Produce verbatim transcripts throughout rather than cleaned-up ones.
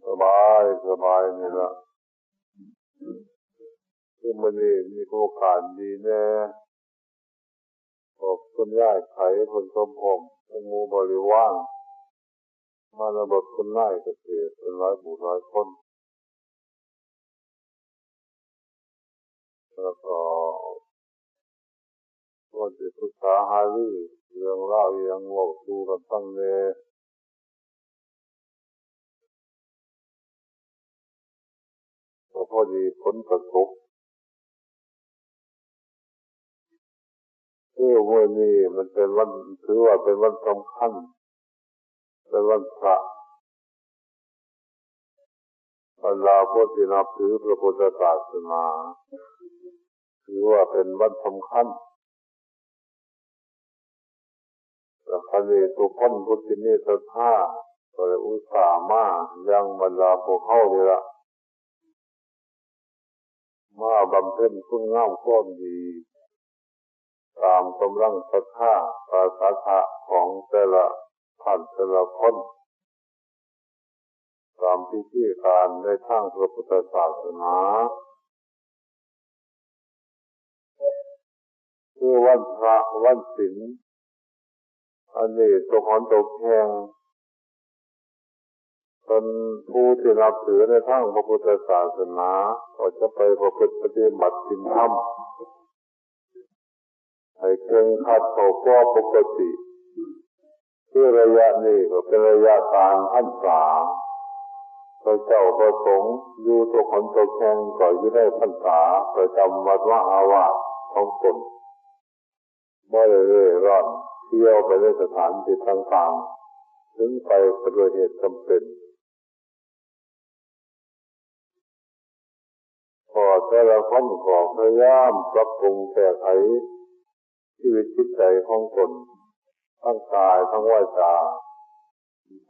สบาย สบายนี่ละ คือมื้อนี้มีโอกาสดีแน่ พวกคุณยายไขเพิ่นสมพงษ์ ทั้งหมู่บริวาร มานำรถคุณนายเกษตร เป็นหลายหมู่หลายคน แล้วก็ควรสิปรึกษาหารือเรื่องราวอิหยังเว้าสู่กันฟังแน่ ก็พอดีฝนก็ตก คือมื้อนี้มันเป็นวัน ถือว่าเป็นวันสำคัญ เป็นวันพระ บรรดาผู้ที่นับถือพระพุทธศาสนา ถือว่าเป็นวันสำคัญ และคราวนี้ทุกคนผู้ที่มีศรัทธา ก็ได้อุตส่าห์มายังบรรดาพวกเฮานี่ละ มาบำเพ็ญคุณงามความดี ตามกำลังศรัทธา ศรัทธะของแต่ละท่านแต่ละคน ตามพิธีการในทางพระพุทธศาสนา คือวันพระวันศีล อันนี้ตกหนตกแห่ง เพิ่นผู้ที่นับถือในทางพระพุทธศาสนา ก็จะไปประพฤติปฏิบัติศีลธรรม ให้เคร่งครัดเข้าครัวปกติ คือระยะนี้ก็เป็นระยะกลางพรรษา พระเจ้าพระสงฆ์อยู่ทุกหนทุกแห่งก็อยู่ในพรรษาประจำวัดวาอาวาสของตน บ่ได้เร่ร่อนเที่ยวไปในสถานที่ต่างๆ ถึงไปก็ด้วยเหตุจำเป็น ก็แต่ละคนก็พยายามปรับปรุงแก้ไขชีวิตจิตใจของตน ทั้งกายทั้งวาจา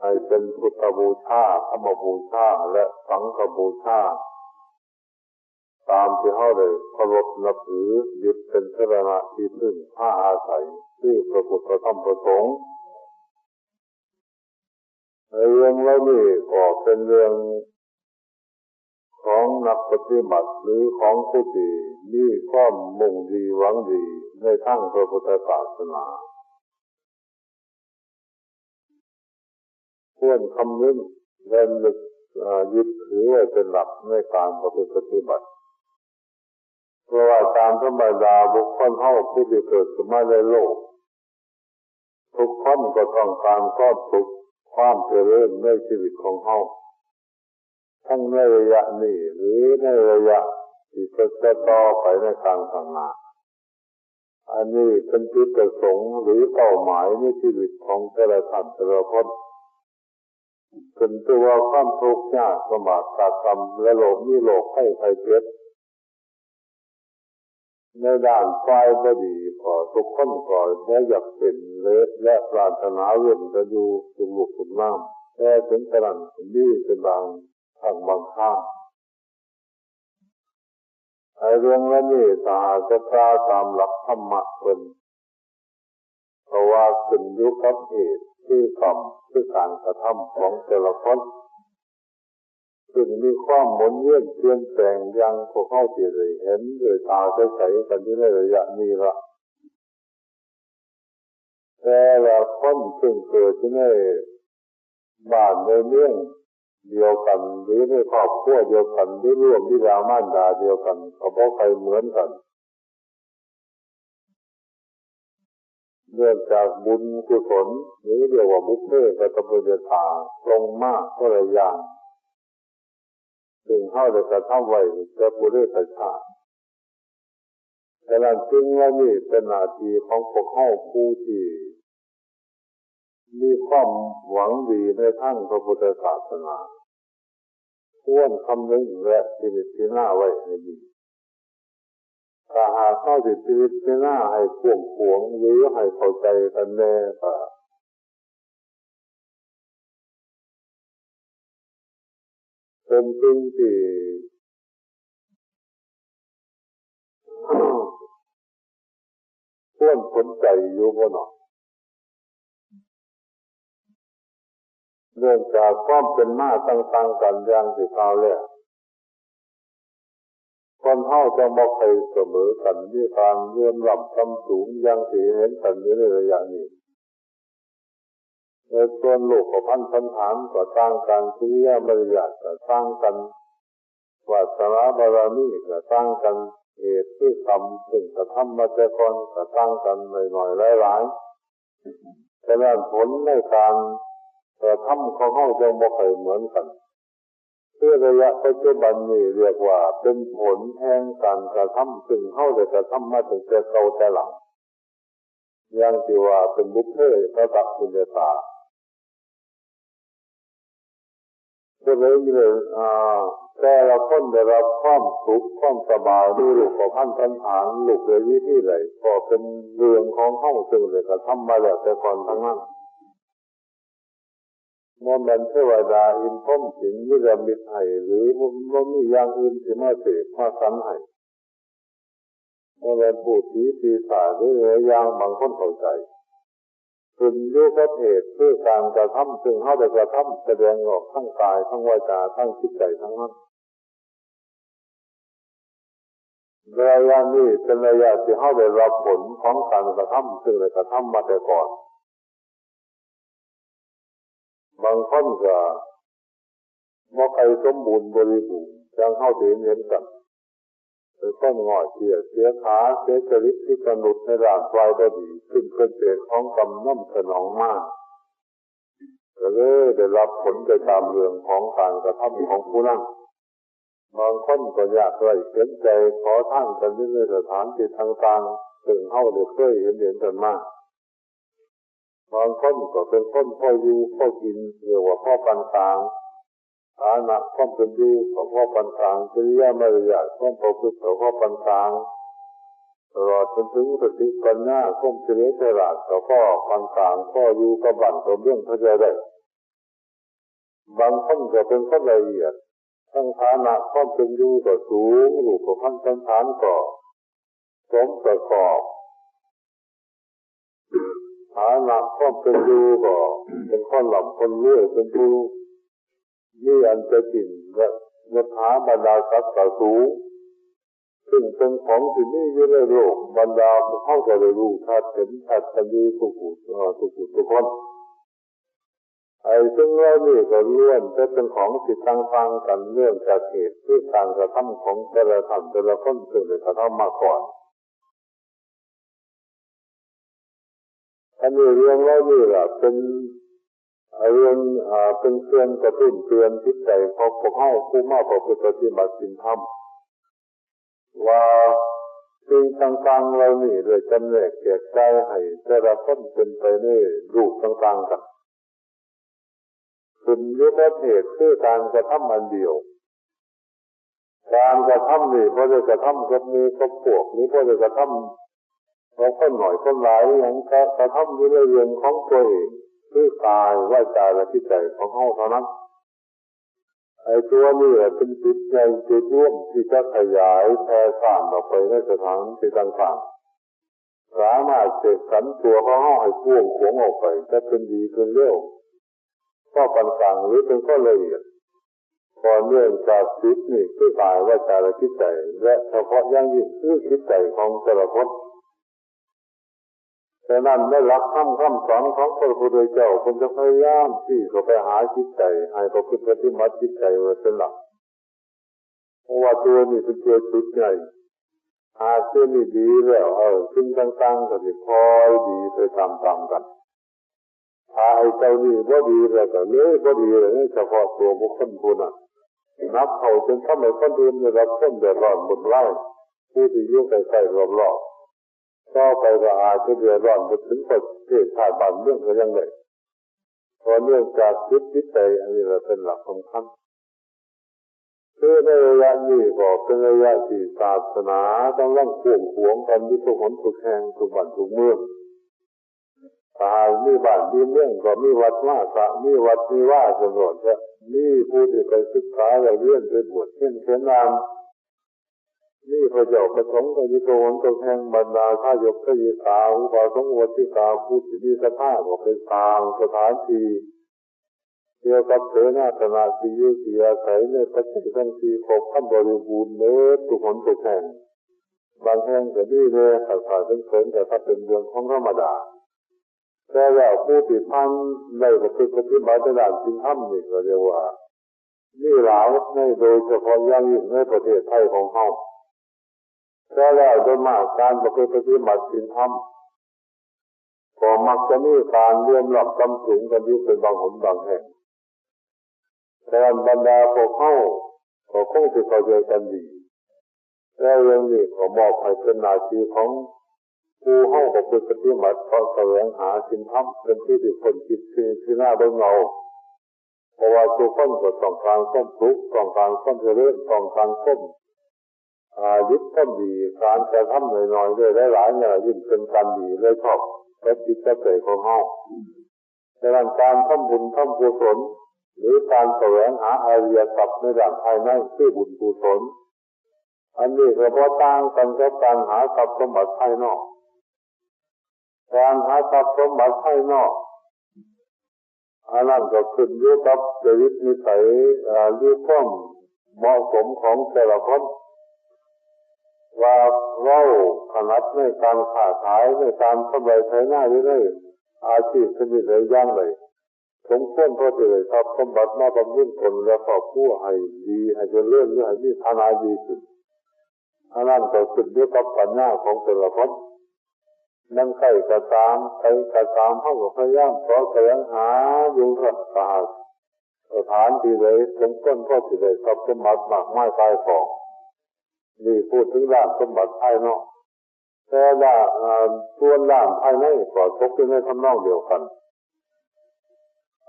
ให้เป็นพุทธบูชา ธรรมบูชา และสังฆบูชา ตามที่เฮาได้เคารพนับถือ ยึดเป็นสรณะที่พึ่งพาอาศัย คือพระพุทธพระธรรมพระสงฆ์ เรื่องเหล่านี้ก็เป็นเรื่องของนักปฏิบัติ หรือของผู้ที่มีความมุ่งดีหวังดีในทางพระพุทธศาสนา ควรคำนึงและนึก เอ่อ ยึดถือไว้เป็นหลักในการประพฤติปฏิบัติ เพราะว่าตามธรรมดาบุคคลเฮาผู้ที่เกิดขึ้นมาในโลก ทุกคนก็ต้องการความสุข ความเจริญในชีวิตของเฮา ทั้งในระยะนี้หรือในระยะที่จะต่อไปในการข้างหน้า อันนี้เป็นจุดประสงค์หรือเป้าหมายในชีวิตของแต่ละท่านแต่ละคน เป็นตัวความทุกข์ยากลำบากตรากตรำ และโรค มีโรคภัยไข้เจ็บ ในด้านฝ่ายบ่ดีก็ทุกคนก็บ่อยากเป็นเลย และปรารถนาเว้นกันอยู่ทุกรูปทุกนาม แต่ถึงกระนั้นก็มีเป็นบางครั้งบางคราว ไอ้เรื่องเหล่านี้ถ้าหากจะกล่าวตามหลักธรรมะเพิ่น เพราะว่าขึ้นอยู่กับเหตุ คือกรรม คือการกระทำของแต่ละคน ซึ่งมีความหมุนเวียนเปลี่ยนแปลงอย่างพวกเฮาที่ได้เห็นด้วยตาใสๆกันอยู่ในระยะนี้ละ แต่ละคนซึ่งเกิดอยู่ในบ้านในเมืองเดียวกัน หรือในครอบครัวเดียวกัน หรือร่วมบิดามารดาเดียวกัน ก็บ่ค่อยเหมือนกัน เนื่องจากบุญกุศล หรือเรียกว่าบุพเพกตปุญญาตา ลงมาคนละอย่าง ซึ่งเฮาได้กระทำไว้แต่ปุเรกชาติ ฉะนั้นสิ่งเหล่านี้เป็นหน้าที่ของพวกเฮาผู้ที่มีความหวังดีในทางพระพุทธศาสนา ควรคำนึงและพิจารณาไว้ให้ดี ถ้าหากเฮาสิพิจารณาให้กว้างขวางหรือให้เข้าใจกันแน่ก็ เป็นสิ่งที่ ควรสนใจอยู่บ่เนาะ เนื่องจากความเป็นมาต่างๆกันอย่างที่กล่าวแล้ว คนเฮาจั่งบ่ค่อยเสมอกัน มีการเหลื่อมล้ำต่ำสูงอย่างที่เห็นกันอยู่ในระยะนี้ ในส่วนรูปพรรณสันฐานก็ต่างกัน กิริยามารยาทก็ต่างกัน วาสนาบารมีก็ต่างกัน เหตุคือกรรมซึ่งกระทำมาแต่ก่อนก็ต่างกันหน่อยๆหลายๆ ฉะนั้นผลในการกระทำของเฮาจั่งบ่ค่อยเหมือนกัน คือระยะปัจจุบันนี้เรียกว่าเป็นผลแห่งการกระทำซึ่งเฮาได้กระทำมาตั้งแต่เก่าแต่หลัง อย่างที่ว่าเป็นบุพเพสัตตปุญญาตา ผู้ใดมีได้ อ่า แต่ละคนได้รับความสุขความสบาย มีรูปพรรณสันฐาน รูปใดวิธีใด ก็เป็นเรื่องของเฮาซึ่งได้กระทำมาแล้วแต่ก่อนทั้งนั้น บ่แม่นเทวดาอินพรหมสิงห์นิรมิตให้ หรือบ่ บ่มีอย่างอื่นที่มาเสกมาสรรให้ บ่แม่นพูดผีปีศาจหรือหลายอย่างบางคนเข้าใจ ขึ้นอยู่กับเหตุคือการกระทำซึ่งเฮาได้กระทำแสดงออกทางกาย ทางวาจา ทางจิตใจทั้งนั้น ระยะนี้เป็นระยะที่เฮาได้รับผลของการกระทำซึ่งได้กระทำมาแต่ก่อน บางคนก็บ่ค่อยสมบูรณ์บริบูรณ์ อย่างเฮาที่เห็นกัน เป็นคนง่อยเสีย เสียขา เสียจริตที่มนุษย์ในร่างกายบ่ดี ซึ่งเป็นเศษของกรรมนำสนองมา ก็เลยได้รับผลไปตามเรื่องของการกระทำของผู้นั้น บางคนก็ยากไร้เข็ญใจ ขอทานกันอยู่ในสถานที่ต่างๆ ซึ่งเฮาได้เคยเห็นเห็นกันมา บางคนก็เป็นคนพออยู่พอกิน เรียกว่าพอปานกลาง ฐานะความเป็นอยู่ก็พอปานกลาง กิริยามารยาทความประพฤติก็พอปานกลาง ตลอดจนถึงสติปัญญาความเฉลียวฉลาดก็พอปานกลาง พออยู่กับบ้านกับเมืองเขาเจ้าได้ บางคนก็เป็นคนละเอียด ทั้งฐานะความเป็นอยู่ก็สูง รูปพรรณสันฐานก็สมประกอบ ฐานะความเป็นอยู่ก็เป็นคนร่ำคนรวย เป็นผู้มีอันจะกิน และยศถาบรรดาศักดิ์ก็สูง ซึ่งเป็นของที่มีอยู่ในโลก บรรดาพวกเฮาก็ได้รู้ชัดเห็นชัดกันอยู่ทุกผู้ เอ่อ ทุกผู้ทุกคน ไอ้สิ่งเหล่านี้ก็ล้วนแต่เป็นของที่ต่างๆกัน เนื่องจากเหตุคือการกระทำของแต่ละท่านแต่ละคนซึ่งได้กระทำมาก่อน อันนี้เรื่องเหล่านี้ล่ะเป็นเรื่อง อ่า เป็นเครื่องกระตุ้นเตือนจิตใจของพวกเฮาผู้มาประพฤติปฏิบัติศีลธรรม ว่าสิ่งต่างๆเหล่านี้ได้จำแนกแจกจ่ายให้แต่ละคนเป็นไปในรูปต่างๆกัน ขึ้นอยู่กับเหตุคือการกระทำอันเดียว การกระทำนี่บ่ได้กระทำกับหมู่กับพวก หรือบ่ได้กระทำกับคนน้อยคนหลายอิหยัง กะกระทำอยู่ในเรื่องของตัวเอง คือกายวาจาและจิตใจของเฮาเท่านั้น ไอ้ตัวนี้แหละเป็นจุดใหญ่จุดรวมที่จะขยายแผ่ซ่านออกไปในสถานที่ต่างๆ สามารถเสกสรรตัวของเฮาให้กว้างขวางออกไป จะเป็นดีเป็นเลว พอปานกลางหรือเป็นคนละเอียด ก็เนื่องจากจิตนี่คือกายวาจาและจิตใจ และเฉพาะอย่างยิ่งคือจิตใจของแต่ละคน ฉะนั้นในหลักธรรมคำสอนของพระพุทธเจ้า เพิ่นจะพยายามชี้เข้าไปหาจิตใจ ให้ประพฤติปฏิบัติจิตใจไว้เป็นหลัก เพราะว่าตัวนี้เป็นตัวจุดใหญ่ หากตัวนี้ดีแล้ว เออ สิ่งต่างๆก็สิค่อยดีไปตามๆกัน ถ้าไอ้เจ้านี่บ่ดีแล้วก็เลยบ่ดีเลย เฉพาะตัวบุคคลผู้นั้น หนักเข้าจนทำให้คนอื่นได้รับความเดือดร้อนวุ่นวาย ผู้ที่อยู่ใกล้ๆรอบๆ ต่อไปก็อาจจะเดือดร้อนไปถึงประเทศชาติบ้านเมืองก็ยังได้ เพราะเนื่องจากจิตจิตใจอันนี้แหละเป็นหลักสำคัญ คือในระยะนี้ก็เป็นระยะที่ศาสนากำลังกว้างขวางกันอยู่ทุกหนทุกแห่งทุกบ้านทุกเมือง ถ้าหากมีบ้านมีเมืองก็มีวัดวา ถ้ามีวัดมีวาสำรวจ และมีผู้ที่ไปศึกษาเล่าเรียนไปบวชเรียนเขียนอ่าน มีพระเจ้าพระสงฆ์ก็อยู่ทุกหนทุกแห่ง บรรดาทายกทายิกา อุบาสกอุบาสิกา ผู้ที่มีศรัทธาก็ไปสร้างสถานที่ เกี่ยวกับเสนาสนะที่อยู่ที่อาศัยในปัจจัยทั้งสี่ครบครันบริบูรณ์เบิดทุกหนทุกแห่ง บางแห่งก็มีแน่ ขาดขาดเขินๆ ก็ถ้าเป็นเรื่องของธรรมดา แต่แล้วผู้ที่ผ่านได้ประพฤติปฏิบัติในด้านศีลธรรมนี่ก็เรียกว่า มีหลายใน โดยเฉพาะอย่างยิ่งในประเทศไทยของเฮา แต่แล้วโดยมากการประพฤติปฏิบัติศีลธรรม ก็มักจะมีการเหลื่อมล้ำต่ำสูงกันอยู่เป็นบางหนบางแห่ง แต่อันบรรดาพวกเฮาก็คงสิเข้าใจกันดี แต่เรื่องนี้ก็มอบให้เป็นหน้าที่ของผู้เฮาประพฤติปฏิบัติ เสาะแสวงหาศีลธรรมเป็นที่ที่พ้นคิดที่ที่น่าเบิ่งเอา เพราะว่าทุกคนก็ต้องการความสุข ต้องการความเจริญ ต้องการความ อ่า หยุดความดี การกระทำน้อยๆ ได้หลายๆ เนี่ยยิ่งเป็นการดีและชอบกับจิตกับใจของเฮา ฉะนั้นการทำบุญทำกุศล หรือการแสวงหาอริยทรัพย์ในด้านภายในคือบุญกุศล อันนี้ก็บ่ต่างกันกับการหาทรัพย์สมบัติภายนอก การหาทรัพย์สมบัติภายนอก อันนั้นก็ขึ้นอยู่กับจริตนิสัย อ่า หรือความเหมาะสมของแต่ละคน ว่าเราถนัดในการค้าขาย ในการทำไร่ไถนา หรือในอาชีพชนิดใดอย่างใด สมควรพอจะได้ทรัพย์สมบัติมาบำรุงตนและครอบครัวให้ดี ให้เจริญ หรือให้มีฐานะดีขึ้น อันนั้นก็ขึ้นอยู่กับปัญญาของแต่ละคน มันใกล้ก็ตาม ไกลก็ตาม เฮาก็พยายามเสาะแสวงหาอยู่นั่นล่ะ ถ้าหากสถานที่ใดสมควรพอสิได้ทรัพย์สมบัติมากมายกายกอง นี่พูดถึงด้านสมบัติภายนอก แต่ด้าน อ่า ส่วนด้านภายในก็ตกอยู่ในทำนองเดียวกัน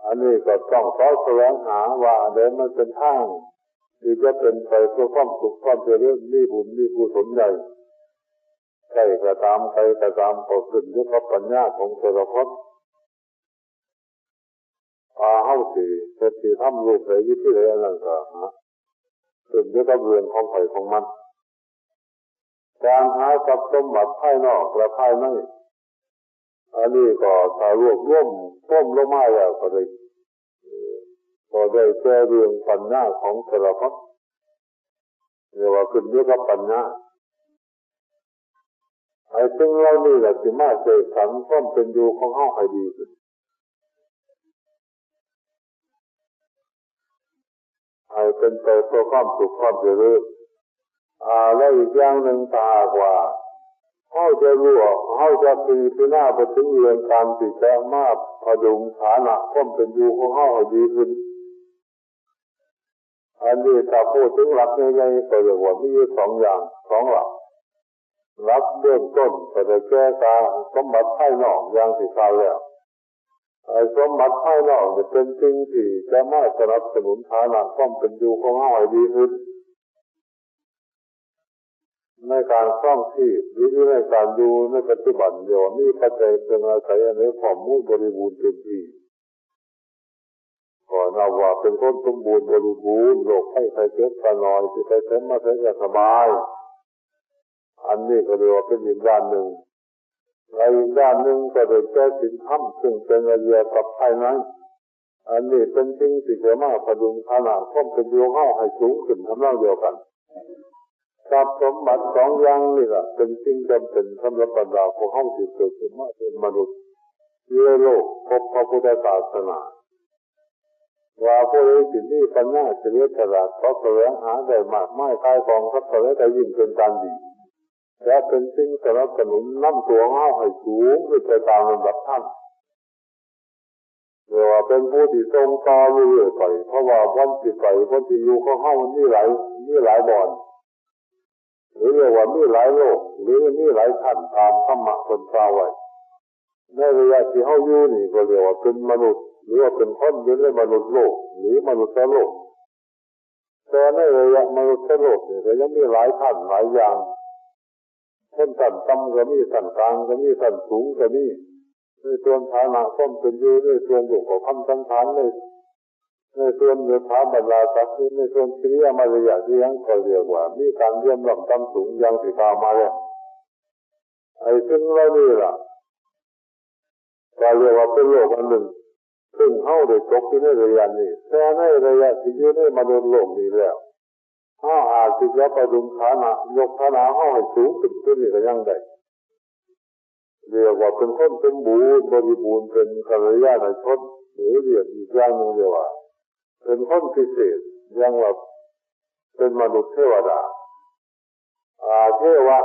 อันนี้ก็ต้องเสาะแสวงหาว่าอันใดมันเป็นทางที่จะเป็นไปเพื่อความสุขความเจริญ มีบุญมีกุศลใด ใกล้ก็ตาม ไกลก็ตาม ก็ขึ้นอยู่กับปัญญาของแต่ละคน ว่าเฮาสิเฮ็ดสิทำรูปใดวิธีใด อันนั้นก็ ฮะ ขึ้นอยู่กับเรื่องของไผของมัน การหาทรัพย์สมบัติภายนอกและภายใน อันนี้ก็ถ้ารวบรวมรวมลงมาแล้วก็ได้ ก็ได้แก่เรื่องปัญญาของแต่ละคน เรียกว่าขึ้นอยู่กับปัญญา ไอ้สิ่งเหล่านี้แหละสิมาเสกสรรความเป็นอยู่ของเฮาให้ดีขึ้น ให้เป็นไปเพื่อความสุขความเจริญ อ่า และอีกอย่างหนึ่ง ถ้าหากว่าเฮาจะรู้ เฮาจะพิจารณาไปถึงเรื่องการที่จะมาพดุงฐานะความเป็นอยู่ของเฮาให้ดีขึ้น อันนี้ถ้าพูดถึงหลักใหญ่ๆ ก็เรียกว่ามีอยู่สองอย่าง สองหลัก หลักเบื้องต้นก็ได้แก่การสมบัติภายนอกอย่างที่กล่าวแล้ว ไอ้สมบัติภายนอกเนี่ยเป็นสิ่งที่จะมาสนับสนุนฐานะความเป็นอยู่ของเฮาให้ดีขึ้น ในการครองชีพหรือในการอยู่ในปัจจุบัน เดี๋ยวมีปัจจัยเครื่องอาศัยอันใดพร้อมมูลบริบูรณ์เต็มที่ ก็นับว่าเป็นคนสมบูรณ์บริบูรณ์ โรคภัยไข้เจ็บก็น้อย สิไปไสมาไสก็สบาย อันนี้ก็เรียกว่าเป็นอีกด้านหนึ่ง และอีกด้านหนึ่งก็ได้แก่ศีลธรรม ซึ่งเป็นอริยทรัพย์ภายใน อันนี้เป็นสิ่งที่จะมาพดุงฐานะความเป็นอยู่ของเฮาให้สูงขึ้นทำนองเดียวกัน ทรัพย์สมบัติสองอย่างนี่แหละเป็นสิ่งจำเป็นสำหรับบรรดาพวกเฮาที่เกิดขึ้นมาเป็นมนุษย์อยู่ในโลกพบพระพุทธศาสนา ว่าผู้ใดที่มีปัญญาเฉลียวฉลาดเสาะแสวงหาได้มากมายกายกองสักเท่าใดก็ยิ่งเป็นการดี และเป็นสิ่งสนับสนุนนำตัวเฮาให้สูงขึ้นไปตามลำดับขั้น เรียกว่าเป็นผู้ที่ส่งต่ออยู่เรื่อยไป เพราะว่าบ่อนที่ไป บ่อนที่อยู่ของเฮามันมีหลาย มีหลายบ่อน หรือเรียกว่ามีหลายโลก หรือมีหลายขั้นตามธรรมะเพิ่นกล่าวไว้ ในระยะที่เฮาอยู่นี่ก็เรียกว่าเป็นมนุษย์ หรือว่าเป็นคนอยู่ในมนุษย์โลก หรือมนุษย์โลก แต่ในระยะมนุษย์โลกนี่ก็ยังมีหลายขั้นหลายอย่าง คนชั้นต่ำก็มี ชั้นกลางก็มี ชั้นสูงก็มี ในส่วนฐานะความเป็นอยู่ ในส่วนรูปประพันธ์สันฐาน ใน ในส่วนยศถาบรรดาศักดิ์ ในส่วนกิริยามารยาทที่ยังก็เรียกว่ามีการเหลื่อมล้ำต่ำสูงอย่างที่กล่าวมาแล้ว ไอ้สิ่งเหล่านี้ล่ะ ก็เรียกว่าเป็นโลกอันหนึ่ง ซึ่งเฮาได้ตกอยู่ในระยะนี้ แต่ในระยะที่อยู่ในมนุษย์โลกนี้แล้ว เฮาอาจสิจะประดุงฐานะ ยกฐานะเฮาให้สูงขึ้นกว่านี้ก็ยังได้ เรียกว่าเป็นคนสมบูรณ์บริบูรณ์ เป็นกัลยาณชน หรือเรียกอีกอย่างหนึ่งเรียกว่า เป็นคนพิเศษ อย่างว่าเป็นมนุษย์เทวดา อ่า เทวะ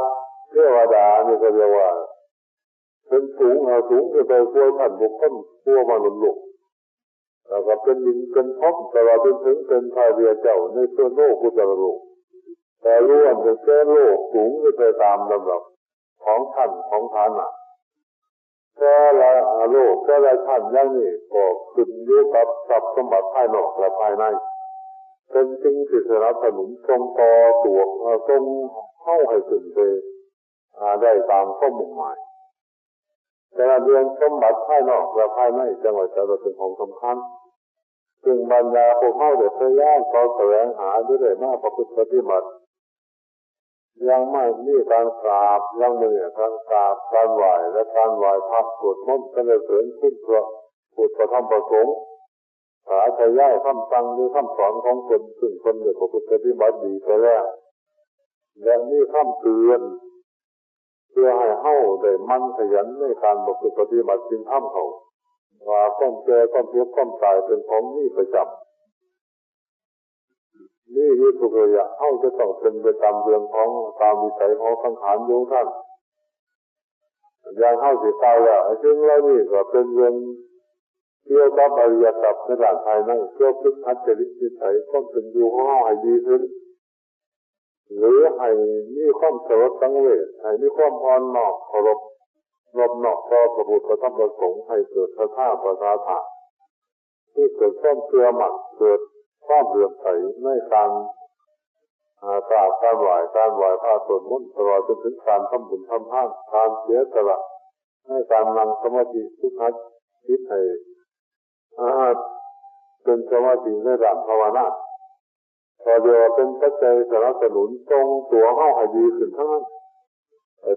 เทวดานี่ก็เรียกว่า เป็นสูง อ่า สูงขึ้นไปกว่าท่านบุคคลทั่วมนุษย์โลก แล้วก็เป็นอินทร์เป็นพรหม ตลอดจนถึงเป็นพระอริยเจ้าในส่วนโลกุตตรโลก แต่ล้วนเป็นแค่โลกสูงขึ้นไปตามลำดับของชั้นของฐานะ แต่ละโลกแต่ละชั้นอย่างนี้ก็ขึ้นอยู่กับทรัพย์สมบัติภายนอกและภายใน เป็นสิ่งที่สนับสนุนส่งต่อตัว เอ่อ ส่งเฮาให้ขึ้นไป อ่า ได้ตามความมุ่งหมาย แต่ละเรื่องสมบัติภายนอกและภายในจังหวัดจันทร์เป็นของสำคัญ ซึ่งบรรดาพวกเฮาได้พยายามเสาะแสวงหา หรือได้มาประพฤติปฏิบัติ ยังไม่มีการกราบ ยังมื้อนี้การกราบ การไหว้ และการไหว้พระ สวดมนต์สรรเสริญคุณพระพุทธพระธรรมพระสงฆ์ สาธยายคำสั่งหรือคำสอนของเพิ่น ซึ่งเพิ่นได้ประพฤติปฏิบัติดีไปแล้ว และมีคำเตือน เพื่อให้เฮาได้หมั่นขยันในการประพฤติปฏิบัติศีลธรรมเฮา ว่าความแก่ ความเจ็บ ความตายเป็นของมีประจำ มีอยู่ทุกระยะ เฮาจะต้องเป็นไปตามเรื่องของ ตามวิสัยของสังขารอยู่ท่าน อย่างเฮาสิตายแล้ว ไอ้สิ่งเหล่านี้ก็เป็นเรื่องเกี่ยวกับอริยทรัพย์ในด้านภายใน เพื่อฝึกหัดจริตนิสัยความเป็นอยู่ของเฮาให้ดีขึ้น หรือให้มีความสลดสังเวช ให้มีความอ่อนน้อมเคารพนอบน้อมต่อพระพุทธพระธรรมพระสงฆ์ ให้เกิดศรัทธาประสาทะ ที่เกิดความเชื่อมั่น เกิดความเลื่อมใสในการ อ่า กราบการไหว้ การไหว้พระสวดมนต์ ตลอดจนถึงการทำบุญทำทาน การเสียสละในการนั่งสมาธิ ฝึกหัดจิตให้ อ่า เป็นสมาธิในด้านภาวนา ก็เรียกว่าเป็นปัจจัยสนับสนุนส่งตัวเฮาให้ดีขึ้นทั้งนั้น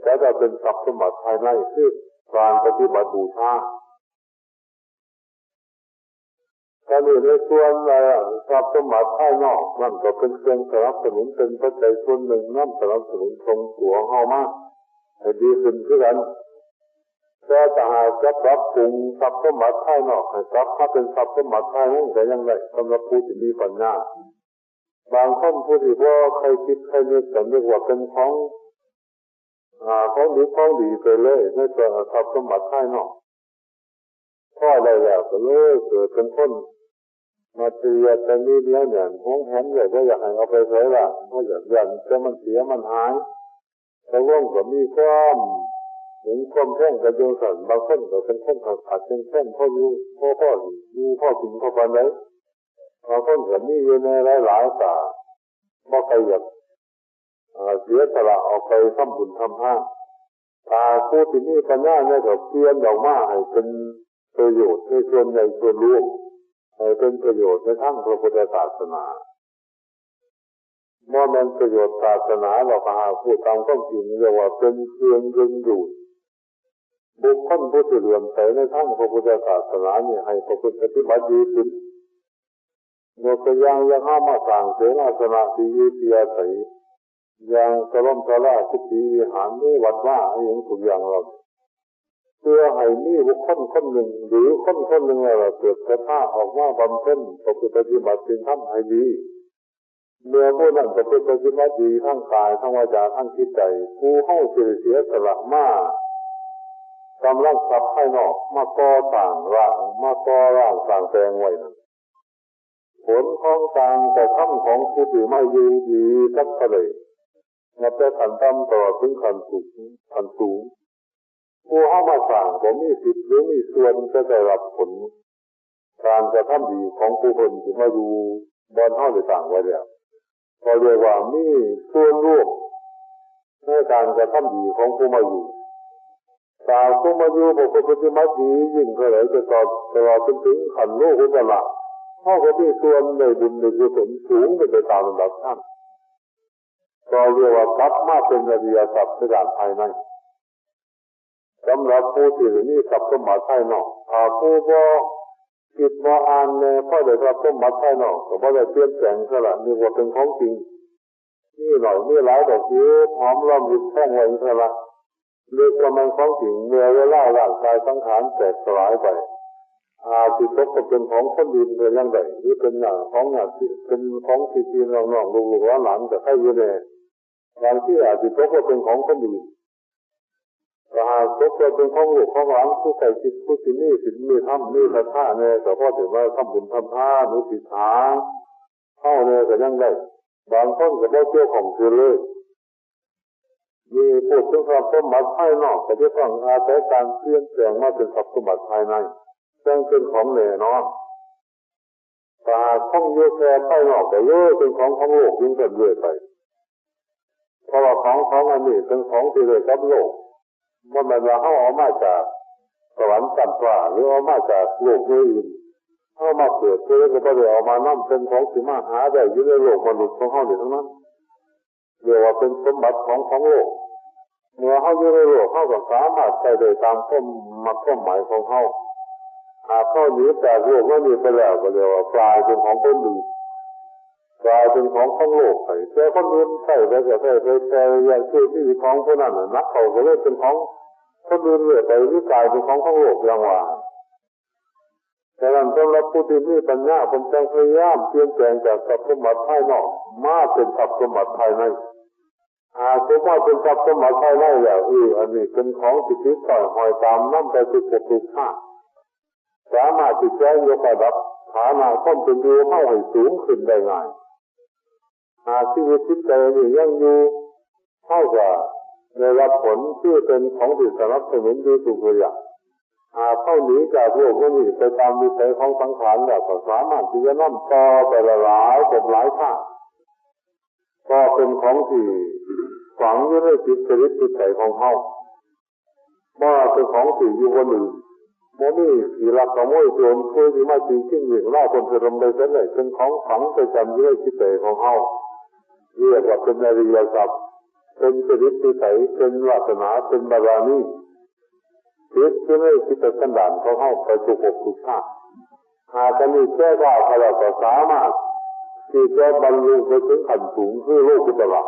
แต่ถ้าเป็นทรัพย์สมบัติภายในคือการปฏิบัติบูชา การนี้ในส่วน เอ่อ ทรัพย์สมบัติภายนอกนั่นก็เป็นเครื่องสนับสนุน เป็นปัจจัยส่วนหนึ่งนำสนับสนุนส่งตัวเฮามาให้ดีขึ้นคือกัน แต่ถ้าหากจะปรับปรุงทรัพย์สมบัติภายนอกให้กลับมาเป็นทรัพย์สมบัติภายในก็ยังได้ สำหรับผู้ที่มีปัญญา บางคนผู้ที่บ่ใคร่คิดใคร่นึกก็นึกว่าเป็นของ อ่า ของดีของดีไปเลย ในส่วนทรัพย์สมบัติภายนอก พอได้แล้วก็เลยเกิดเป็นคนมัธยัสถ์ มีเหนียวแน่นหวงแหนไว้ บ่อยากให้เอาไปไสละ บ่อยาก ย้านแต่มันเสียมันหาย ตกลงก็มีความหึงความแค้นกันอยู่ซั่น บางคนก็เป็นคนขาดขาดแคลนแคลน พออยู่ พอ พออยู่ พอกิน พอปานใด บางคนก็มีอยู่แน่หลายๆ ก็บ่ใคร่อยาก เอ่อ เสียสละออกไปทำบุญทำทาน ถ้าผู้ที่มีปัญญาเนี่ยก็เปลี่ยนออกมาให้เป็นประโยชน์ในส่วนใหญ่ส่วนรวม ให้เป็นประโยชน์ในทางพระพุทธศาสนา บ่แม่นประโยชน์ศาสนาดอก หากพูดตามความจริงเรียกว่าเป็นเครื่องดึงดูดบุคคลผู้ที่เลื่อมใสในทางพระพุทธศาสนานี่ให้ประพฤติปฏิบัติดีขึ้น ยกตัวอย่าง อย่างเฮามาสร้างเสนาสนะที่อยู่ที่อาศัย อย่างสลมศาลา กุฏิวิหาร ในวัดวา อหยังทุกอย่างเหล่านี้ เพื่อให้มีบุคคลคนหนึ่ง หรือคนคนหนึ่งแล้วเกิดศรัทธาออกมาบำเพ็ญประพฤติปฏิบัติศีลธรรมให้ดี เมื่อผู้นั้นประพฤติปฏิบัติดีทางกาย ทางวาจา ทางจิตใจ ผู้เฮาสิได้เสียสละมา กำลังทรัพย์ภายนอก มาก่อสร้างร่าง มาก่อร่างสร้างแปลงไว้นั้น ผลของการกระทำของผู้ที่มาอยู่ดีกับพระเดช นับแต่ขั้นต่ำตลอดถึงขั้นสูง ขั้นสูง ผู้เฮามาสร้างก็มีสิทธิ์หรือมีส่วนจะได้รับผล การกระทำดีของผู้คนที่มาอยู่บ่อนเฮาได้สร้างไว้แล้ว ก็เรียกว่ามีส่วนร่วมในการกระทำดีของผู้มาอยู่ ถ้าผู้มาอยู่ประพฤติปฏิบัติดียิ่งเท่าไหร่ จะตลอด ตลอดจนถึงขั้นโลกุตระ เฮาก็มีส่วนได้บุญได้กุศลสูงขึ้นไปตามลำดับขั้น ก็เรียกว่ากลับมาเป็นอริยทรัพย์ในด้านภายใน สำหรับผู้ที่มีทรัพย์สมบัติภายนอก ถ้าผู้บ่ คิดบ่อ่านแน่ พอได้ทรัพย์สมบัติภายนอกก็บ่ได้เปลี่ยนแปลงซะละ นึกว่าเป็นของจริง มีหน่อยมีหลายก็คือหอมรอมริบแท่งไว้ซะละ นึกว่ามันของจริง เมื่อเวลาร่างกายสังขารแตกสลายไป อาจสิตกไปเป็นของคนอื่นก็ยังได้ หรือเป็นญาติของญาติ เป็นของพี่ๆน้องๆลูกๆหลานๆก็ใครอยู่แน่ บางทีอาจสิตกไปเป็นของคนอื่น ถ้าหากตกไปเป็นของลูกของหลาน ผู้ใกล้ชิด ผู้ที่มีศีลมีธรรม มีศรัทธาแน่ ก็พอถือว่าทำบุญทำทาน อุทิศหาเฮาแน่ก็ยังได้ บางคนก็บ่เกี่ยวข้องกันเลย นี่พูดถึงทรัพย์สมบัติภายนอก ก็จะต้องอาศัยการเปลี่ยนแปลงมาเป็นทรัพย์สมบัติภายใน จั่งเป็นของแน่นอน ถ้าหากคงอยู่แค่ภายนอก ก็เลยเป็นของของโลกอยู่กันเรื่อยไป เพราะว่าของของอันนี้เป็นของที่ได้กับโลก บ่แม่นว่าเฮาเอามาจากสวรรค์ชั้นฟ้า หรือเอามาจากโลกอื่น เฮามาเกิดเพื่อก็บ่ได้เอามานำ เป็นของที่มาหาได้อยู่ในโลกมนุษย์ของเฮานี่ทั้งนั้น เรียกว่าเป็นสมบัติของของโลก เมื่อเฮาอยู่ในโลก เฮาก็สามารถใช้ได้ตามความมักความหมายของเฮา หากเฮาหนีจากโลกอันนี้ไปแล้ว ก็เรียกว่ากลายเป็นของคนอื่น กลายเป็นของของโลกไป แต่คนอื่นใช้ไปก็ใช้ไป แต่อยากซื้อที่ของผู้นั้นน่ะ นักเข้าก็เลยเป็นของคนอื่นเรื่อยไป หรือกลายเป็นของของโลกอย่างว่า ฉะนั้นสำหรับผู้ที่มีปัญญา เพิ่นจั่งพยายามเปลี่ยนแปลงจากทรัพย์สมบัติภายนอก มาเป็นทรัพย์สมบัติภายใน หากสมมติเป็นทรัพย์สมบัติภายในแล้ว เออ อันนี้เป็นของที่ติดสอยห้อยตามนำไปทุกภพทุกชาติ สามารถที่จะยกระดับฐานะความเป็นอยู่เฮาให้สูงขึ้นได้ง่าย หากชีวิตจิตใจนี้ยังอยู่ เฮาก็ได้รับผลคือเป็นของที่สนับสนุนอยู่ทุกระยะ หากเฮาหนีจากโลกอันนี้ไปตามวิสัยของสังขารแล้ว ก็สามารถที่จะนำต่อไปหลายภพหลายชาติ ก็เป็นของที่ฝังอยู่ในจิตจริตจิตใจของเฮา บ่ว่าเป็นของที่อยู่คนอื่น บ่มีขี้ลักขโมยโจรผู้ที่มาจริงจริงเรียกล่าคนเพื่อทำลายเส้นได้ เป็นของฝังประจำอยู่ในจิตใจของเฮา เรียกว่าเป็นอริยทรัพย์ เป็นจริตนิสัย เป็นวาสนา เป็นบารมี ติดอยู่ในจิตสันดานของเฮาไปทุกภพทุกชาติ หากอันนี้แก้ได้ ข้าพเจ้าก็สามารถที่จะบรรลุไปถึงขั้นสูงคือโลกุตระ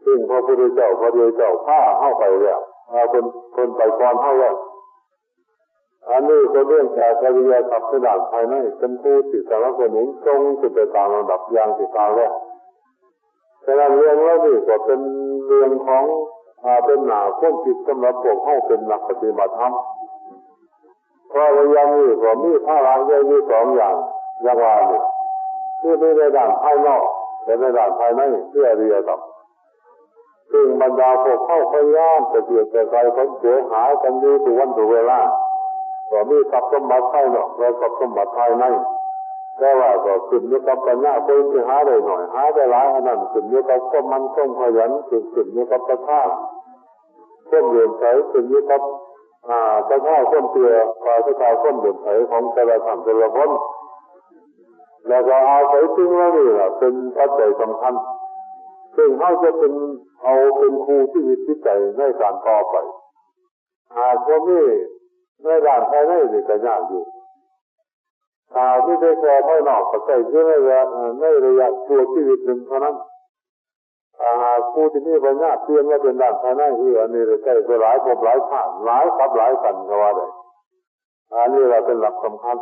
ซึ่งพระพุทธเจ้า พระเดชเจ้าพาเฮาไปแล้ว เอาเพิ่น เพิ่นไปก่อนเฮาแล้ว อันนี้ก็เรื่องจากอริยทรัพย์ในด้านภายใน เป็นผู้ที่สนับสนุนส่งขึ้นไปตามลำดับอย่างที่กล่าวแล้ว ฉะนั้นเรื่องเหล่านี้ก็เป็นเรื่องของ อ่า เป็นหน้าความคิดสำหรับพวกเฮาเป็นนักปฏิบัติธรรม เพราะระยะนี้ก็มีภาระใหญ่อยู่สองอย่าง อย่างว่านี่ คือมีในด้านภายนอก และในด้านภายใน คืออริยทรัพย์ ซึ่งบรรดาพวกเฮาพยายามจะเกียรติไกลคนเสียหายกันอยู่ทุกวันทุกเวลา ก็มีทรัพย์สมบัติภายนอกและทรัพย์สมบัติภายใน แต่ว่าก็ขึ้นอยู่กับปัญญา คนที่หาได้หน่อย หาได้หลาย อันนั้นขึ้นอยู่กับความหมั่นความขยัน ขึ้น ขึ้นอยู่กับศรัทธา ความเลื่อมใส ขึ้นอยู่กับ อ่า ศรัทธาความเชื่อ ความศรัทธาความเลื่อมใสของแต่ละท่านแต่ละคน แล้วก็อาศัยสิ่งเหล่านี้ล่ะเป็นปัจจัยสำคัญ ซึ่งเฮาจะเป็น เอาเป็นครูชีวิตจิตใจในการต่อไป หากบ่มีในด้านภายในนี่ก็ยากอยู่ ถ้ามีแต่แค่ภายนอกก็ใช้อยู่ในระยะ ในระยะชั่วชีวิตหนึ่งเท่านั้น ถ้าหากผู้ที่มีปัญญาเปลี่ยนมาเป็นด้านภายใน คืออันนี้ได้ใช้ไปหลายภพหลายชาติ หลายกับหลายกันก็ว่าได้ อันนี้แหละเป็นหลักสำคัญ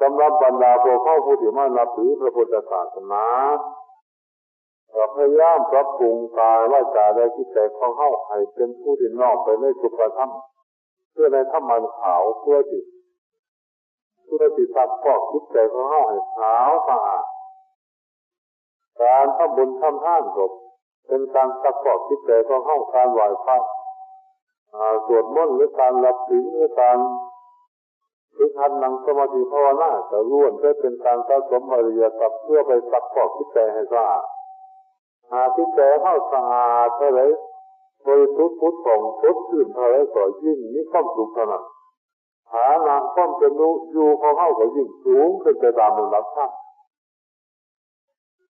สำหรับบรรดาพวกเฮาผู้ที่มานับถือพระพุทธศาสนา ก็พยายามปรับปรุงกายวาจาและจิตใจของเฮาให้เป็นผู้ที่น้อมไปในสุขธรรม เพื่อในธรรมอันขาว เพื่อที่ เพื่อที่ซักฟอกจิตใจของเฮาให้ขาวสะอาด การทำบุญทำทานก็เป็นการซักฟอกจิตใจของเฮา การไหว้พระ อ่า สวดมนต์ หรือการรับศีล หรือการ ฝึกหัดนั่งสมาธิภาวนา ก็ล้วนแต่เป็นการสะสมอริยทรัพย์เพื่อไปซักฟอกจิตใจให้สะอาด หากจิตใจเฮาสะอาดเท่าใด บริสุทธิ์ผุดผ่องสดชื่นเท่าใด ก็ยิ่งมีความสุขเท่านั้น ฐานะความเป็นอยู่ของเฮาก็ยิ่งสูงขึ้นไปตามลำดับขั้น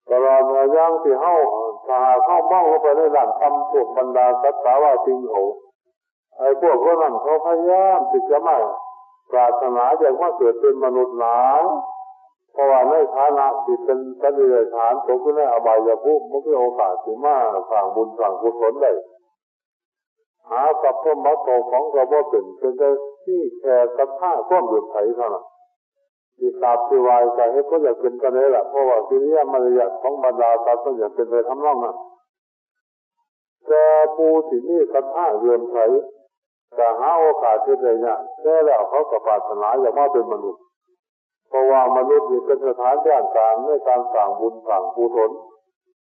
ตลอดเมื่ออย่างที่เฮา ถ้าหากเฮามองลงไปในด้านต่ำ พวกบรรดาสัตว์สาราสิ่งเขา ไอ้พวกเหล่านั้นเขาพยายามที่จะมา ปรารถนาอยากมาเกิดเป็นมนุษย์หลาย เพราะว่าในฐานะที่เป็นสัตว์เดรัจฉาน ตกอยู่ในอบายภูมิ บ่มีโอกาสสิมาสร้างบุญสร้างกุศลได้ หาทรัพย์สมบัติเข้าของก็บ่เป็น เป็นแต่มีแค่ศรัทธาความเลื่อมใสเท่านั้น สิกราบสิไหว้ก็เฮ็ดบ่อยากเป็นปานใดล่ะ เพราะว่ากิริยามารยาทของบรรดาสัตว์มันอยากเป็นไปทำนองนั้น แต่ผู้ที่มีศรัทธาเลื่อมใส ก็หาโอกาสเฮ็ดได้ยาก แต่แล้วเขาก็ปรารถนาอยากมาเป็นมนุษย์ เพราะว่ามนุษย์นี่เป็นสถานย่านกลางในการสร้างบุญสร้างกุศล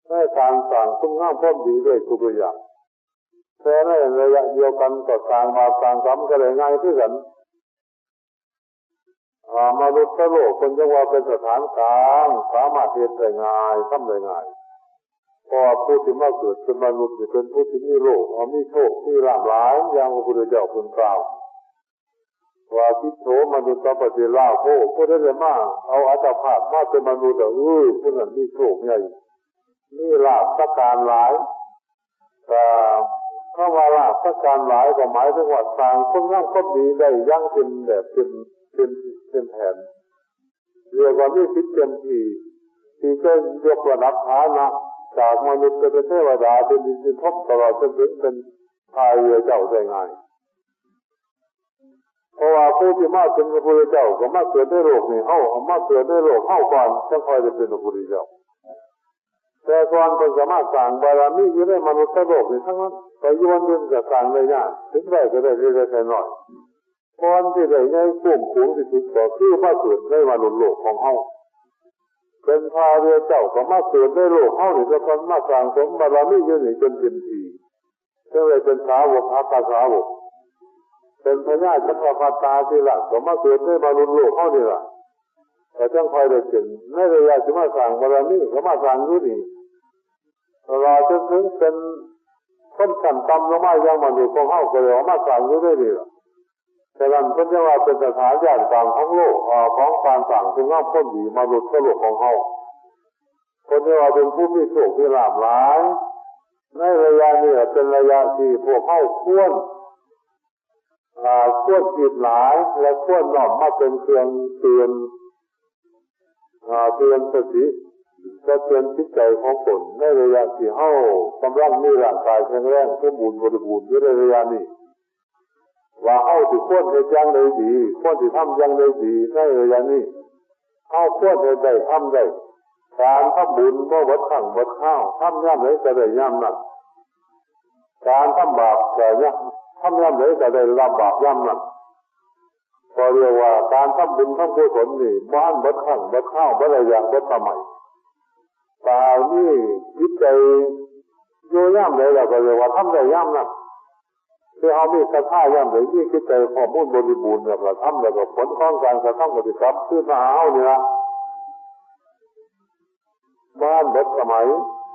ในการสร้างคุณงามความดีด้วยทุกอย่าง แต่ในระยะเดียวกันก็สร้างบาปสร้างกรรมก็ได้ง่ายคือกัน อ่า มนุษย์โลกเพิ่นจั่งว่าเป็นสถานกลาง สามารถเฮ็ดได้ง่าย ทำได้ง่าย เพราะว่าผู้ที่มาเกิดเป็นมนุษย์นี่เป็นผู้ที่มีโลก อ่า มีโชค มีลาภหลาย อย่างพระพุทธเจ้าเพิ่นกล่าว ว่า ทิฏโถ มนุสสะปฏิลาโภ ผู้ใดได้มาเอาอัตภาพมาเป็นมนุษย์อะ เออ ผู้นั้นมีโชคใหญ่ มีลาภสักการหลาย ก็คำว่าลาภสักการหลายก็หมายถึงว่าสร้างคุณงามความดีได้อย่างเต็มแบบเต็ม เต็ม เต็มแผน เรียกว่ามีสิทธิ์เต็มที่ ที่จะยกระดับฐานะจากมนุษย์ไปเป็นเทวดา เป็นอินทร์เป็นพรหม ตลอดจนถึงเป็นพระอริยเจ้าได้ง่าย เพราะว่าผู้ที่มาเป็นพระพุทธเจ้าก็มาเกิดในโลกนี้ เฮาเอามาเกิดในโลกเฮาก่อน จั่งค่อยได้เป็นพระพุทธเจ้า แต่ก่อนเพิ่นก็มาสร้างบารมีอยู่ในมนุษย์โลกนี่ทั้งนั้น ไปอยู่วันอื่นก็สร้างได้ยาก ถึงได้ก็ได้เล็กๆน้อยๆ ก่อนที่ได้ใหญ่กว้างขวางที่สุดก็คือมาเกิดในมนุษย์โลกของเฮา เป็นพระอริยเจ้าก็มาเกิดในโลกเฮานี่ แต่ก่อนมาสร้างสมบารมีอยู่นี่จนเต็มที่ จั่งได้เป็นสาวกอัคคสาวก เป็นพญาจักรพรรดิราชก็มาเกิดในมนุษย์โลกเฮานี่ล่ะ ก็จั่งค่อยได้เป็น ในระยะที่มาสร้างบารมีก็มาสร้างอยู่นี่ ตลอดจนถึงเป็นคนชั้นต่ำลงมาอย่างมนุษย์ของเฮาก็เลยเอามาสร้างอยู่ในนี่ล่ะ ฉะนั้นเพิ่นจั่งว่าเป็นสถานย่านกลางของโลก เอ่อ ของการสร้างคุณงามความดีมนุษย์โลกของเฮา เพิ่นจั่งว่าเป็นผู้มีโชคมีลาภหลาย ในระยะนี้เป็นระยะที่พวกเฮาควร อ่า ควรคิดหลาย และควรน้อมมาเป็นเครื่องเตือน อ่า เตือนสติ และเตือนจิตใจของตน ในระยะที่เฮากำลังมีร่างกายแข็งแรงสมบูรณ์บริบูรณ์อยู่ในระยะนี้ ว่าเฮาสิควรเฮ็ดอย่างใดดี ควรสิทำอย่างใดดีในระยะนี้ เฮาควรเฮ็ดได้ทำได้ การทำบุญบ่เบิดครั้งเบิดคราว ทำยามใดก็ได้ยามนั้น การทำบาปก็ยะ ทำยามใดก็ได้รับบาปยามนั้น ก็เรียกว่าการทำบุญทำกุศลนี่บ่ทันเบิดครั้งเบิดคราว เบิดระยะ เบิดสมัย ถ้ามีจิตใจอยู่ยามใดแล้วก็เรียกว่าทำได้ยามนั้น คือเฮามีศรัทธายามใด มีจิตใจพร้อมมูลบริบูรณ์แล้วก็ทำ แล้วก็ผลของการกระทำก็สิกลับคืนมาหาเฮานี่ล่ะ บ่ทันเบิดสมัย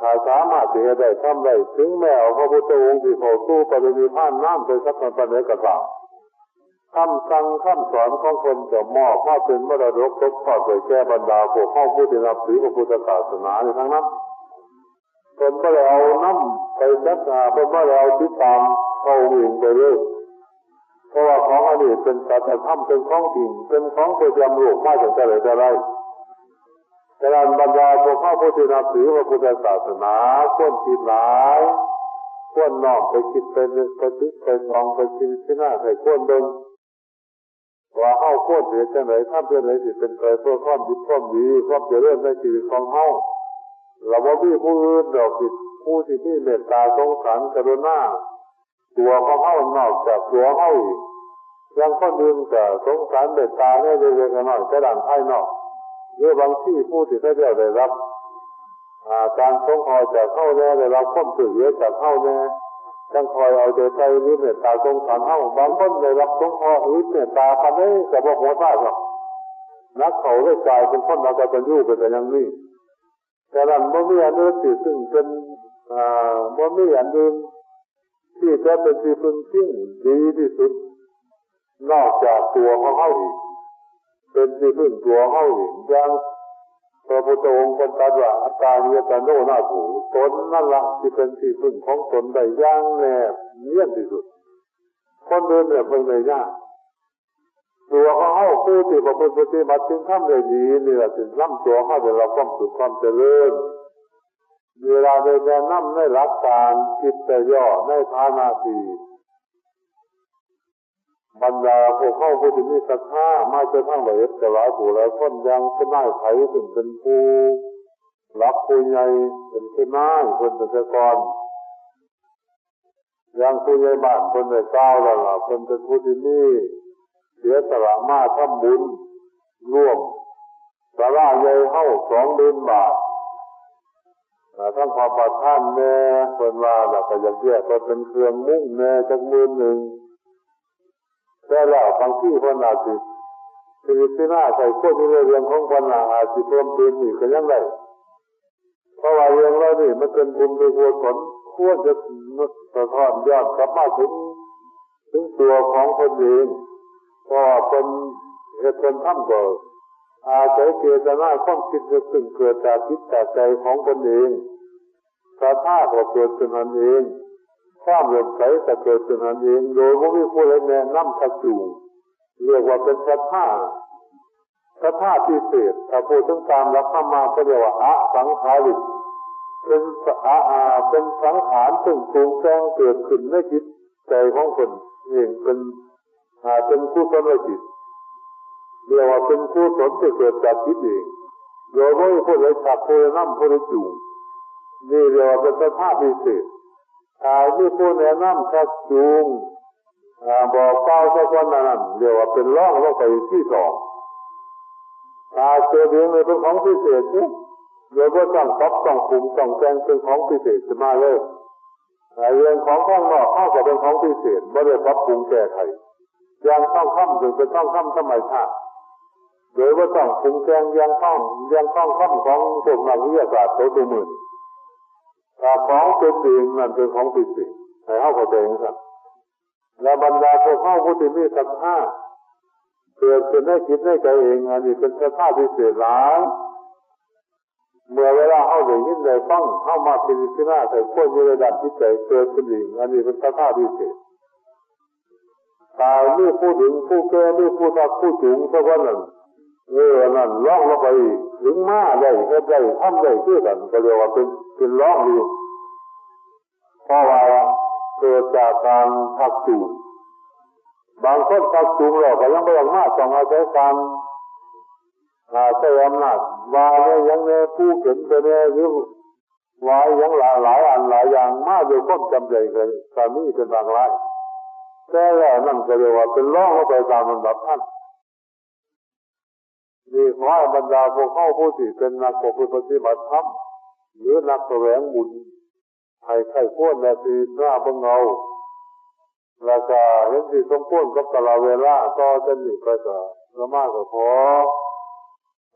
ถ้าสามารถสิเฮ็ดได้ทำได้ ถึงแม้ว่าพระพุทธองค์สิเข้าสู่ปรินิพพานนานไปสักปานใดก็ตาม คำสั่งคำสอนของเพิ่นจะมอบมาเป็นมรดกตกทอดไว้แก่บรรดาพวกเฮาผู้ที่นับถือพระพุทธศาสนานี่ทั้งนั้น เพิ่นบ่ได้เอานำไปจักหา เพิ่นบ่ได้เอาติดตามพระองค์เองไปเลย เพราะว่าของอันนี้เป็นสัจธรรม เป็นของจริง เป็นของประจำโลกมาตั้งแต่ใดแต่ไร ฉะนั้นบรรดาพวกเฮาผู้ที่นับถือพระพุทธศาสนา ควรคิดหลาย ควรน้อมไปคิดไปนึกไปตึกไปตรองไปพิจารณาให้ควรเบิ่ง ว่าเฮาควรสิเฮ็ดจั่งใด ทำจั่งใดสิเป็นไปเพื่อความดี ความดี ความเจริญในชีวิตของเฮา แล้วบ่มีผู้อื่นดอกที่ ผู้ที่มีเมตตาสงสารกรุณา ตัวของเฮานอกจากตัวเฮาอีก อย่างคนอื่นก็สงสารเมตตาในเล็กๆน้อยๆ แต่ด้านภายนอก หรือบางทีผู้ที่เขาเจ้าได้รับ อ่า การสงเคราะห์จากเฮาแน่ ได้รับความช่วยเหลือจากเฮาแน่ จั่งคอยเอาใจใส่หรือเมตตาสงสารเฮา บางคนได้รับสงเคราะห์หรือเมตตาปานใดก็บ่หัวซาดอก หนักเข้าเลยกลายเป็นคนอกตัญญูไปซะอย่างนี้ ฉะนั้นบ่มีอันอื่นที่ซึ่งเป็น อ่า บ่มีอันอื่นที่จะเป็นที่พึ่งพิงดีที่สุด นอกจากตัวของเฮาเอง เป็นที่พึ่งตัวเฮาเอง อย่างพระพุทธองค์เพิ่นตรัสว่า อัตตาหิอัตโนนาโถ ตนนั่นละที่เป็นที่พึ่งของตนได้อย่างแนบเนียนที่สุด คนอื่นเนี่ยเพิ่งได้ยาก ตัวของเฮาผู้ที่ประพฤติปฏิบัติศีลธรรมได้ดีนี่แหละสินำตัวเฮาได้รับความสุขความเจริญ เวลาได้แนะนำในหลักการคิดแต่ย่อในฐานะที่บรรดาพวกเฮาผู้ที่มีศรัทธามาจากทางละเอียดก็หลายผู้หลายคน อย่างคุณนายไผซึ่งเป็นผู้หลักผู้ใหญ่ เป็นคุณนายเพิ่นเป็นแต่ก่อน อย่างผู้ใหญ่บ้านเพิ่นได้กล่าวแล้วล่ะ เพิ่นเป็นผู้ที่มีเสียสละมาทำบุญร่วมศาลาใหญ่เฮาสองหมื่นบาท อ่า ทั้งความประทานแน่ เพิ่นว่าแล้วก็อยากแยกไปเป็นเครื่องมุงแน่จักหมื่นหนึ่ง แต่แล้วบางทีเพิ่นอาจสิพิจารณาใส่ควรอยู่ในเรื่องของเพิ่นน่ะ อาจสิเพิ่มเติมอีกก็ยังได้ เพราะว่าเรื่องเหล่านี้มันเป็นบุญเป็นกุศล ควรจะสะท้อนย้อนกลับมาถึง ถึงตัวของเพิ่นเอง เพราะว่าเพิ่นเฮ็ดเพิ่นทำก็อาศัยเจตนาความคิดนึกซึ่งเกิดจากจิตจากใจของเพิ่นเอง ศรัทธาก็เกิดขึ้นนั่นเอง ความเลื่อมใสก็เกิดขึ้นนั่นเอง โดยบ่มีผู้ใดแนะนำชักจูง เรียกว่าเป็นศรัทธา ศรัทธาพิเศษ ถ้าพูดถึงตามหลักธรรมะก็เรียกว่าอสังขาริก เป็นสะอาอาเป็นสังขารซึ่งปรุงแต่งเกิดขึ้นในจิตใจของคนเอง เป็น อ่า เป็นกุศลจิต เรียกว่าเป็นกุศลที่เกิดจากจิตเอง โดยบ่มีผู้ใดชักผู้ใดนำผู้ใดจูง นี่เรียกว่าเป็นศรัทธาพิเศษ ถ้ามีผู้แนะนำชักจูง อ่า บอกกล่าวสักวันนั้น เรียกว่าเป็นรองลงไปอีกที่สอง ถ้าเกิดเองเลยเป็นของพิเศษเนี่ย โดยบ่ต้องปรับต้องปรุงต้องแต่งเป็นของพิเศษขึ้นมาเลย อ่า เรื่องของข้างนอกเขาก็เป็นของพิเศษ บ่ได้ปรับปรุงแก้ไข อย่างทองคำซึ่งเป็นทองคำธรรมชาติ โดยบ่ต้องปรุงแต่งอย่างทอง อย่างทองคำของพวกนักวิทยาศาสตร์เขาตัวมือนี้ ถ้าของเป็นเองนั่นเป็นของพิเศษ ให้เฮาเข้าใจจังซั่น และบรรดาพวกเฮาผู้ที่มีศรัทธาเกิดขึ้นในจิตในใจเอง อันนี้เป็นศรัทธาพิเศษหลาย เมื่อเวลาเฮาได้ยินได้ฟัง เฮามาพิจารณาใส่ควรอยู่ในด้านจิตใจเกิดขึ้นเอง อันนี้เป็นศรัทธาพิเศษ ถ้ามีผู้ดึงผู้แก่ มีผู้ชักผู้จูงสักวันนั้น เออ อันนั้นรองลงไปอีก ถึงมาได้เฮ็ดได้ทำได้คือกัน ก็เรียกว่าเป็น เป็นรองอยู่ เพราะว่าเกิดจากการชักจูง บางคนชักจูงแล้วก็ยังบ่อยากมา ต้องอาศัยการ อ่า ใช้อำนาจ ว่าแน่หยังแน่ ผู้เข็นไปแน่ หรือว่าหยังหลาย หลายอันหลายอย่าง มาด้วยความจำใจก็ ก็มีเป็นบางราย แต่แล้วนั่นก็เรียกว่าเป็นรองลงไปตามลำดับขั้น นี่ขอให้บรรดาพวกเฮาผู้ที่เป็นนักประพฤติปฏิบัติธรรม หรือนักแสวงบุญ ให้ใคร่ครวญและพิจารณาเบิ่งเอา แล้วก็เห็นสิสมควรกับกาลเวลา ต่อจากนี้ไปก็อาตมาก็ขอ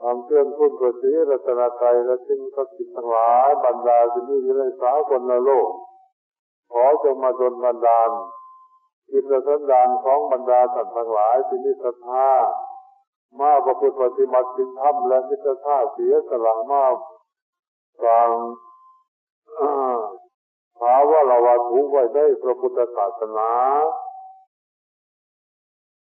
อัญเชิญคุณพระศรีรัตนตรัยและสิ่งศักดิ์สิทธิ์ทั้งหลาย บรรดาที่มีอยู่ในสากลโลก ขอจงมาดลบันดาลจิตสันดานของบรรดาท่านทั้งหลายที่มีศรัทธา มาประพฤติปฏิบัติศีลธรรม และมีศรัทธาเสียสละมาสร้าง อ่า ถาวรวัตถุไว้ในพระพุทธศาสนา